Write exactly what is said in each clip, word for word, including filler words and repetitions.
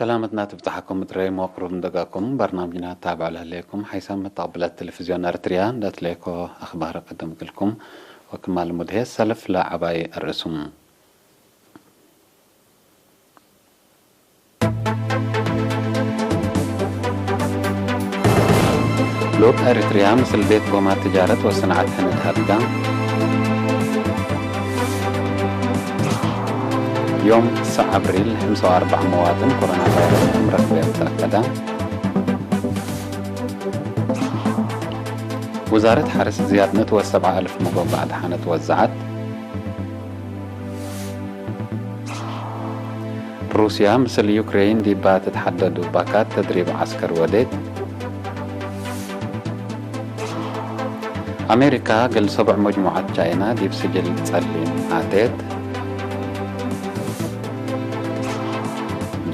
ሰላመትና ትብጻሐኩም እት ረይ መዋቅሩ ምንደጋኩም በርናምጅና ታብዕ ለህሌኩም ሓይሳም መተቅብለት ቴሌቪዝዮን ኤረትርያ እንደ ትሌኮ አኽባር እቀድም እግልኩም። ወክማል ሙድሄ ሰልፍ ለዐባይ አርእሱም። ሉቅ ኤሪትርያ ምስል ቤት ጎማት ትጃረት ወሰንዓት ሕንድ ሀድጋ። ዮም ትስዕ አብሪል፣ ሕምሳ ወአርበዕ መዋጥን ኮሮና ቫይረስ ክም ረክበዮም ተአከደ። ውዛረት ሐርስ ዝያድ ምእት ወሰብዓ አልፍ መጎጎ አድሓነት ወዘዐት። ሩስያ ምስል ዩክሬን ዲባ ትትሐደዱ ባካት ተድሪብ ዐስከር ወዴት። አሜሪካ እግል ሰቡዕ መጅሙዐት ቻይና ዲብ ስጅል ጸሊም አቴት።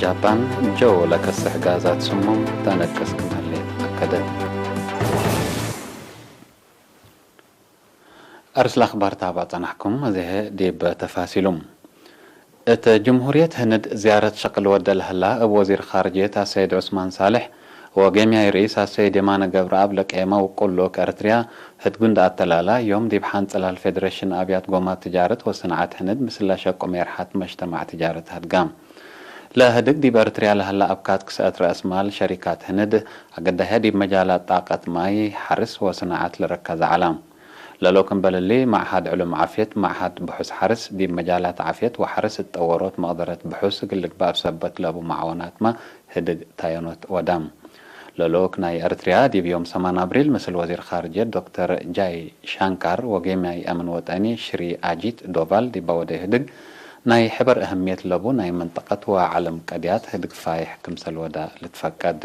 ጃፓን ጀው ለከስሕ ጋዛት ስሙም ተነቅስ ክም ህሌት አከደት። አርስ ለአኽባር ታብዕ ጸናሕኩም፣ አዜሀ ዲብ ተፋሲሉም። እት ጅምሁርየት ህንድ ዝያረት ሸቅል ወደ ለህላ እብ ወዚር ኻርጅየት አሰይድ ዑስማን ሳልሕ ወጌምያይ ርኢስ አሰይድ የማነ ገብረአብ ለቄመው ቅሉክ ኤረትርያ ህድጉ እንደ አተላላ፣ ዮም ዲብ ሐንጽላል ፌደሬሽን አብያት ጎማት ትጃረት ወሰንዓት ህንድ ምስል ለሸቁ ሜርሐት መጅተማዕ ትጃረት ሀድጋ። ለህድግ ዲብ ኤረትርያ ለሀላ አብካት ክስአት ረአስ ማል ሸሪካት ህንድ አገዳሀ ዲብ መጃላት ጣቀት ማይ፣ ሐርስ ወሰናዐት ልረከዘ ዐለ። ለሎ ክምበል እሊ፣ መዕሀድ ዕሉም ዓፍየት፣ መዕሀድ ብሑስ ሐርስ፣ ዲብ መጃላት ዓፍየት ወሐርስ እት ጠወሮት መቅደረት ብሑስ እግል ልግባእ እብ ሰበት ለቡ መዓወናትመ ህድግ ታየኖት ወደ። ለልኡክ ናይ ኤረትርያ ዲብ ዮም ሰማን አብሪል ምስል ወዚር ኻርጅየት ዶክተር ጃይ ሻንካር ወጌምያይ አምን ወጠኒ ሽሪ አጂት ዶቫል ዲባ ወደ ህድግ ናይ ሕበር እህምየት ለቡ ናይ መንጠቀት ወዐለም ቀድያት ህድግ ፋይሕ ክምሰል ወደ ልትፈቀድ።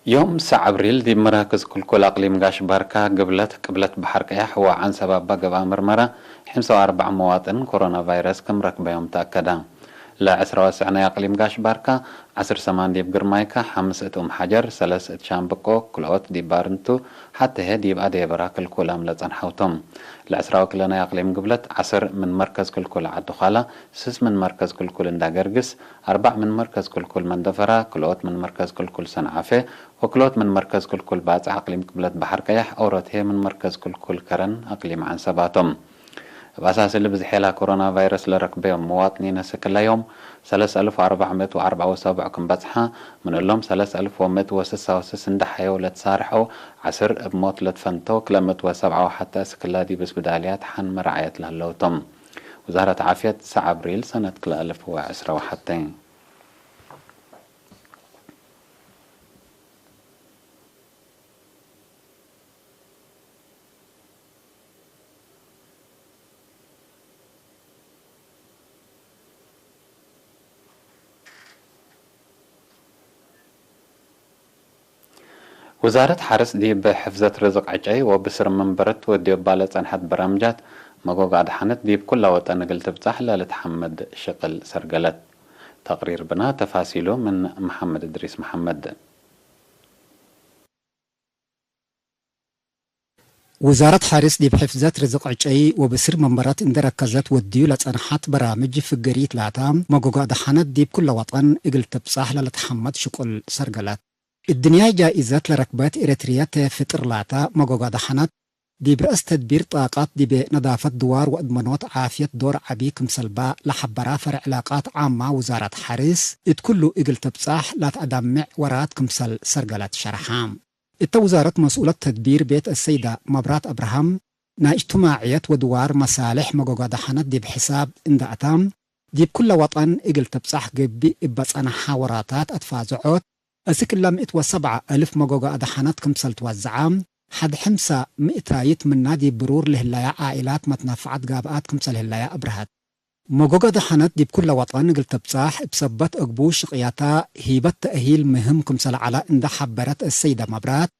ዮም ትስዕ አብሪል ዲብ መራክዝ ክልኩል አቅሊም ጋሽ ባርካ ግብለት ቅብለት በሐር ቀያሕ ወዐንሰብ አባ ገብአ ምርመራ፣ ሕምሳ ወአርበዕ መዋጥን ኮሮና ቫይረስ ክም ረክበዮም ተአከደ። ለዐስራ ወሰዕ ናይ አቅሊም ጋሽ ባርካ፣ ዐስር ሰማን ዲብ ግርማይካ፣ ሐምስ እት ኡም ሐጀር፣ ሰለስ እት ሻምብቆ፣ ክልኦት ዲብ ባርንቱ፣ ሐቴ ህዬ ዲብ አዴበራ ክልኩል አምለ ጸንሐው ቶም። ለዐስራ ወክልኤ ናይ አቅሊም ግብለት፣ ዐስር ምን መርከዝ ክልኩል ዐዲ ዃላ፣ ስስ ምን መርከዝ ክልኩል እንዳ ገርግስ፣ አርበዕ ምን መርከዝ ክልኩል መንደፈራ፣ ክልኦት ምን መርከዝ ክልኩል ሰንዓፌ ወክልኦት ምን መርከዝ ክልኩል ባጽዕ አቅሊም ቅብለት በሐር ቀያሕ፣ ኦሮት ህዬ ምን መርከዝ ክልኩል ከረን አቅሊም ዐንሰባ ቶም። እብ አሳስ እሊ ብዝሕ ላኮሮና ቫይረስ ለረክበዮም መዋጥኒን አስክ እለ ዮም ሰለስ አልፍ ወአርበዕ ምእት ወአርበዕ ወሰቡዕ ክም በጽሐ፣ ምን እሎም ሰለስ አልፍ ወምእት ወስሳ ወስስ እንዳ ሐየው ለትሳርሐው፣ ዐስር እብ ሞት ለትፈንተው፣ ክለ ምእት ወሰብዓ ወሐተ አስክ እለ ዲብ እስብዳልያት ሐን መራዐየት ለህለው ቶም። ውዛረት ዓፍየት፣ ትስዕ አብሪል ሰነት ክልኤ አልፍ ወዐስራ ወሐቴ። ውዛረት ሐርስ ዲብ ሕፍዘት ርዝቅ ዕጨይ ወብስር መንበረት ወድዮባ ለጸንሐት በራምጃት መጎግ አድሓነት ዲብ ኩለ ወጠን እግል ትብጻሕ ለልትሐመድ ሽቅል ሰርገለት። ተቅሪር ብና፣ ተፋሲሉ ምን መሐመድ እድሪስ መሐመድ። ውዛረት ሐርስ ዲብ ሕፍዘት ርዝቅ ዕጨይ ወብስር መንበረት እንዴ ረከዘት ወድዩ ለጸንሐት በራምጅ ፍገሪት ላታ፣ መጎጎ አድሓነት ዲብ ኩለ ወጠን እግል ትብጻሕ ለልትሐመድ ሽቁል ሰርገለት። እድንያይ ጃኢዘት ለረክበት ኤረትርየት ፍጥር ላታ፣ መጎጎ አድሓነት ዲብ ረአስ ተድቢር ጣቃት ዲብ ነዳፈት ድዋር ወአድመኖት ዓፍየት ዶር ዐቢ ክምሰልባ ለሐበራ ፈርዕ ዕላቃት ዓማ ውዛረት ሐርስ፣ እት ኩሉ እግል ትብጻሕ ላትአዳምዕ ወራት ክምሰል ሰርገለት ሸርሐ። እተ ውዛረት መስኡለት ተድቢር ቤት አሰይደ መብራት አብርሃም፣ ናይ እጅትማዕየት ወድዋር መሳልሕ መጎጎ አድሓነት ዲብ ሕሳብ እንደ አታ፣ ዲብ ኩለ ወጠን እግል ትብጻሕ ገብእ እበ ጸንሐ ወራታት አትፋዝዖት፣ አስክ እለ ምእት ወሰብዓ አልፍ መጎጎ አድሓነት ክምሰል ትወዘዐ፣ ሐድ ሕምሳ ምእታይት ምና ዲብ ብሩር ለህለያ ዓኢላት መትነፈዐት ጋብአት ክምሰል ህለያ አብርሀት። መጎጎ አድሓነት ዲብ ኩለ ወጠን እግል ትብጻሕ፣ እብ ሰበት እግቡ ሽቅያታ ሂበት ተእሂል ምህም ክምሰል ዐለ እንደ ሐበረት አሰይደ መብራት፣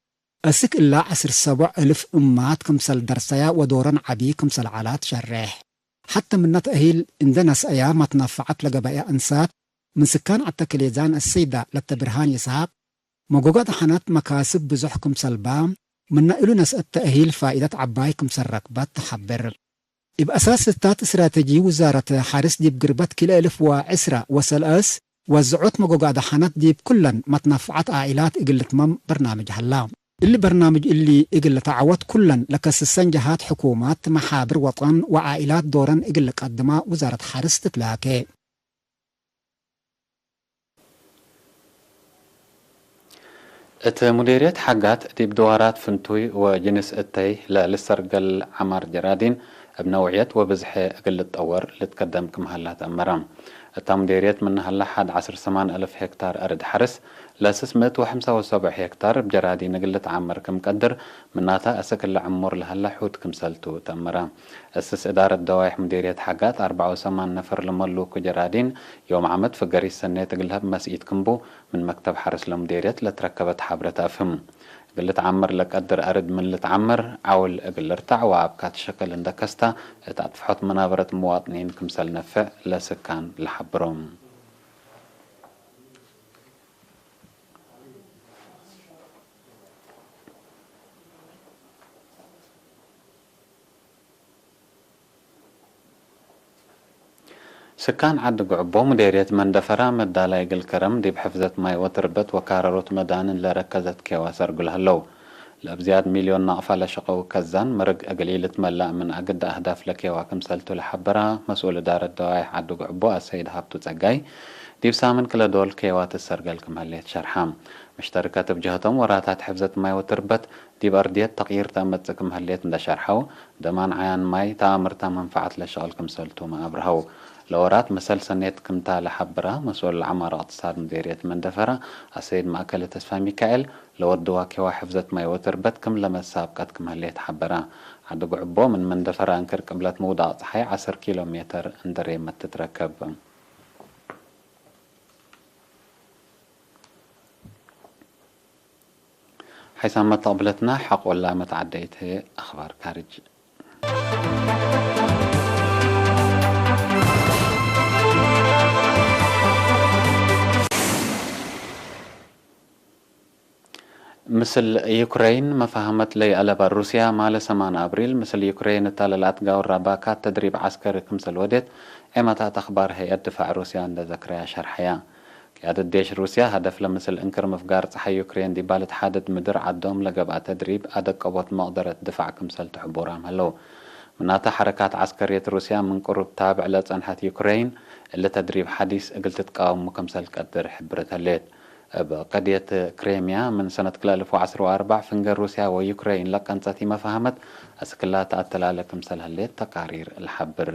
አስክ እለ ዐስር ሰቡዕ እልፍ እማት ክምሰል ደርሰያ ወዶረን ዐቢ ክምሰል ዐለ ትሸሬሕ። ሐተ ምነ ተእሂል እንደ ነስአያ መትነፈዐት ለገበያ እንሳት፣ ምን ስካን ዐተ ክሌዛን አሰይደ ለተብርሃን ይስሐቅ፣ መጎጎ አድሓነት መካስብ ብዙሕ ክምሰልባ፣ ምነ እሉ ነስአት ተእሂል ፋኢደት ዐባይ ክምሰል ረክበት ተሐብር። እብ አሳስ ስታት እስትራተጂ ውዛረት ሐርስ ዲብ ግርበት ክልኤ እልፍ ወዕስረ ወሰለስ ወዝዖት መጎጋእ ደሐናት ዲብ ኩለን መትነፍዐት ዓኢላት እግል ልትመም በርናምጅ ሀላ። እሊ በርናምጅ እሊ እግል ልትዐወት ኩለን ለከስሰን ጀሃት ሕኩማት፣ መሓብር ወጠን ወዓኢላት ዶረን እግል ልቀድማ ውዛረት ሐርስ ትትላኬ። እት ሙዴርየት ሐጋት ዲብ ድዋራት ፍንቱይ ወጅንስ እተይ ለልሰርገል ዐማር ጀራዲን እብ ነውዕየት ወብዝሐ እግል ልትጠወር ልትከደም ክም ሀላ ተአመረ። እታ ሙዴርየት ምነ ሀላ ሐድ ዐስር ሰማን እልፍ ሄክታር አርድ ሐርስ ለስስ ምእት ወሐምሳ ወሰብዕ ሄክታር እብ ጀራዲን እግል ልትዓመር ክም ቀድር፣ ምናተ አስክ እለ ዕሙር ለሀላ ሑት ክምሰልቱ ተአመረ። እስስ እዳረት ደዋይሕ ሙዴርየት ሐጋት አርበዕ ወሰማን ነፈር ለመሉኩ ጀራዲን ዮም ዓመት ፍገሪት ሰኔት እግል ለሀብ መስኢት ክምቡ፣ ምን መክተብ ሐርስ ለሙዴርየት ለትረከበት ሐብረት አፍህም። እግል ልትዓመር ለቀድር አርድ ምን ልትዓመር፣ ዐውል እግል ልርታዕ ወአብካት ሸቅል እንደ ከስታ፣ እት አጥፍሖት መናበረት መዋጥኒን ክምሰል ነፍዕ ለስካን ለሐብሮም። ስካን ዐዲ ጉዕቦ፣ ሙዴርየት መንደፈራ፣ መዳላይ እግል ከረም ዲብ ሕፍዘት ማይ ወትርበት ወካረሮት መዳንን ለረከዘት ኬዋ ሰርጉ ለህለው። ለእብ ዝያድ ሚልዮን ናቅፋ ለሸቀው ከዛን፣ ምርግ እግል ኢልትመላእ ምን አግደ አህዳፍ ለኬዋ ክምሰልቱ ለሐበራ መስኡል እዳረት ደዋይሕ ዐዲ ጉዕቦ አሰይድ ሀብቱ ጸጋይ፣ ዲብ ሳምን ክለ ዶል ኬዋ ትሰርገል ክም ህሌት ሸርሐ። መሽተርከት እብ ጀህቶም ወራታት ሕፍዘት ማይ ወትርበት ዲብ አርድየት ተቅይር ተአመጽእ ክም ህሌት እንደ ሸርሐው፣ ደማን ዓያን ማይ ተአምርታ መንፈዐት ለሸቅል ክምሰልቱመ አብርሀው። ለወራት መሰል ሰኔት ክምታ ለሐብራ መስኡል ለዐማር እቅትሳድ ሙዴርየት መንደፈራ አሰይድ ማእከለ ተስፋ ሚካኤል፣ ለወድዋ ኬዋ ሕፍዘት ማይ ወትርበት ክም ለመሳብቀት ክም ህሌት ሐበራ። ዐዲ ጉዕቦ ምን መንደፈራ እንክር ቅብለት ምውዳቅ ጸሓይ ዐስር ኪሎ ሜተር እንደ ሬመት ትትረከብ። ሐይሳመት ተቅብለትና ሐቆላ መትዓደይት ህዬ አኽባር ካርጅ። ምስል ዩክረይን መፋህመት ለይአለበ ሩስያ፣ ማለ ሰማን አብሪል ምስል ዩክረይን እተ ለለአትጋውራ ባካት ተድሪብ ዐስከሪ ክምሰል ወዴት ዔመታት አኽባር ሀይአት ድፋዕ ሩስያ እንደ ዘክረያ ሸርሐያ። ቅያደት ዴሽ ሩስያ፣ ሀደፍ ለምስል እንክር ምፍጋር ጸሓይ ዩክሬን ዲባ ልትሓደድ ምድር ዐዶም ለገብአ ተድሪብ አደቀቦት መቅደረት ድፋዕ ክምሰል ትሕቡራም ሀለው። ምናተ፣ ሐረካት ዐስከርየት ሩስያ ምን ቅሩብ ታብዕ ለጸንሐት ዩክሬን፣ እሊ ተድሪብ ሐዲስ እግል ትትቃወሙ ክምሰል ቀድር ሕብርት ህሌት። እብ ቀድየት ክሬምያ፣ ምን ሰነት ክልኤ እልፍ ወዐስር ወአርበዕ ፍንገር ሩስያ ወዩክሬን ለቀንጸቲ መፋህመት፣ አስክላ ተአተላለ ክምሰል ህሌት ተቃሪር ለሐብር።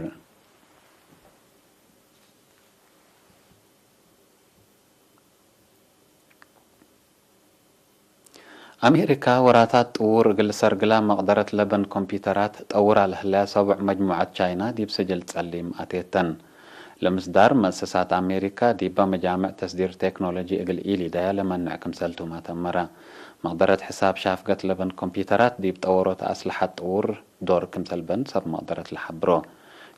አሜሪካ፣ ወራታት ጥዉር እግል ሰርግላ መቅደረት ለበን ኮምፒተራት ጠውራ ለህለያ ሰቡዕ መጅሙዐት ቻይና ዲብ ስጅል ጸሊም አቴተን። ለምስዳር መእሰሳት አሜሪካ፣ ዲባ መጃምዕ ተስዲር ቴክኖሎጂ እግል ኢሊደያ ለመንዕ ክምሰልቱመ ተአመረ። መቅደረት ሕሳብ ሻፍገት ለበን ኮምፒተራት ዲብ ጠወሮት አስለሐት ጥዉር ዶር ክምሰል በን ሰብ መቅደረት ለሐብሮ።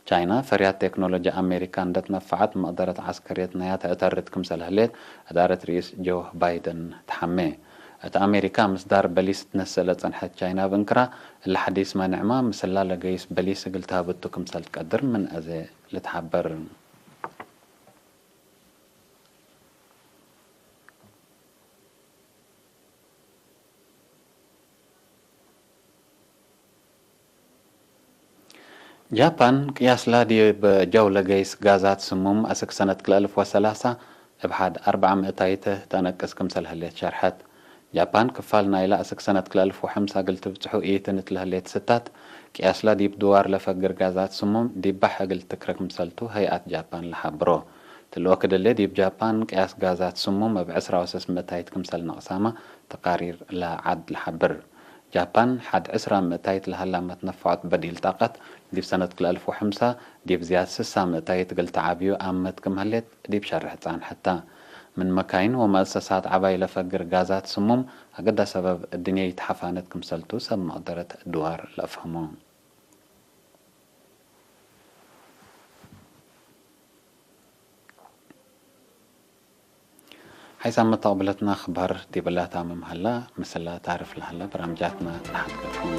ቻይና፣ ፈርያት ቴክኖሎጂ አሜሪካ እንደ ትነፈዐት፣ መቅደረት ዐስከርየት ናያ ተአተርድ ክምሰል ህሌት እዳረት ርኢስ ጆ ባይደን ተሐሜ። እት አሜሪካ ምስዳር በሊስ ትነሰእ ለጸንሐት ቻይና እብ እንክራ፣ እሊ ሐዲስ መኔዕማ ምስላ ለገይስ በሊስ እግል ተሀብቱ ክምሰል ትቀድር ምን አዜ ልትሐበር። ጃፓን ቅያስላ ዲብ ጀው ለገይስ ጋዛት ስሙም አስክ ሰነት ክልኤ እልፍ ወሰላሳ እብ ሐድ አርበዕ ምእታይት ተአነቅስ ክምሰል ህሌት ሸርሐት። ጃፓን ክፋል ናይላ አስክ ሰነት ክልኤ እልፍ ወሐምሳ እግል ትብጽሑ ኢትን እት ለህሌት ስታት፣ ቅያስላ ዲብ ድዋር ለፈግር ጋዛት ስሙም ዲብ ባሕ እግል ትክረ ክምሰልቱ ሀይአት ጃፓን ለሐብሮ። ትልወክድ እሊ፣ ዲብ ጃፓን ቅያስ ጋዛት ስሙም እብ ዕስራ ወሰስ ምእታይት ክምሰል ነቅሳመ ተቃሪር ለዐድ ለሐብር። ጃፓን ሐድ ዕስራ ምእታይት ለሀላ መትነፈዖት በዲል ጣቀት፣ ዲብ ሰነት ክልኤ እልፍ ወሐምሳ ዲብ ዝያድ ስሳ ምእታይት እግል ተዓብዩ አምት ክም ህሌት ዲብ ሸርሕ ጻንሐት ተ። ምን መካይን ወመአሰሳት ዐባይ ለፈግር ጋዛት ስሙም፣ አግደ ሰበብ እድንየ ኢተሐፋነት ክምሰልቱ ሰብ መቅደረት ድዋር ለአፍሀሞ። ሓይሳም መተቅብለትና ክባር ዲብላ ታምም ሀላ፣ ምስላ ታርፍ ለሀላ በራምጃትና ነሐድገኩም።